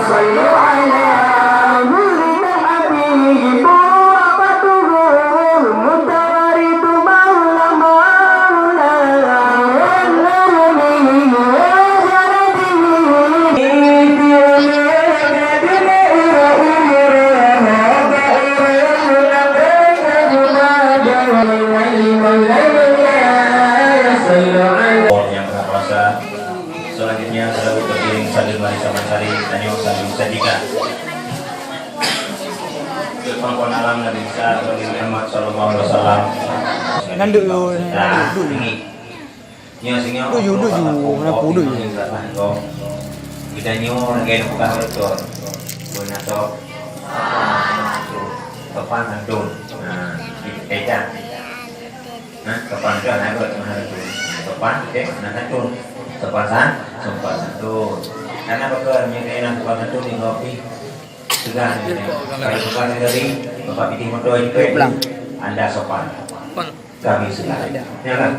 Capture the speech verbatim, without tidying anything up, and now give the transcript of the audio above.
Sallu ala Maulid Habib, wa fatuhul mutawarid maula maula. Yang berkuasa. Selanjutnya, selalu berdiri, saling bari sama cari, tanya saling sajikan. Untuk pangkuan alam Nabi Isa, Nabi Muhammad sallallahu alaihi wasallam. Nanduk yo, nanduk dulu. Nah, ini. Nyoe singoh. Duyu, duyu, kenapa duyu? Kita nyoe lagi nak buka betul. Beuna top. Sopan santun. Nah, kita. Nah, sopan kan ada mana tu. Sopan, oke, mana santun. Sopan san, sopan santun. Karena apa, nyoe kena sopan santun ni, kopi. Sudah, kalau bukan dari Bapak Piti Motor itu, Anda sopan. Kami sudah. Ya kan?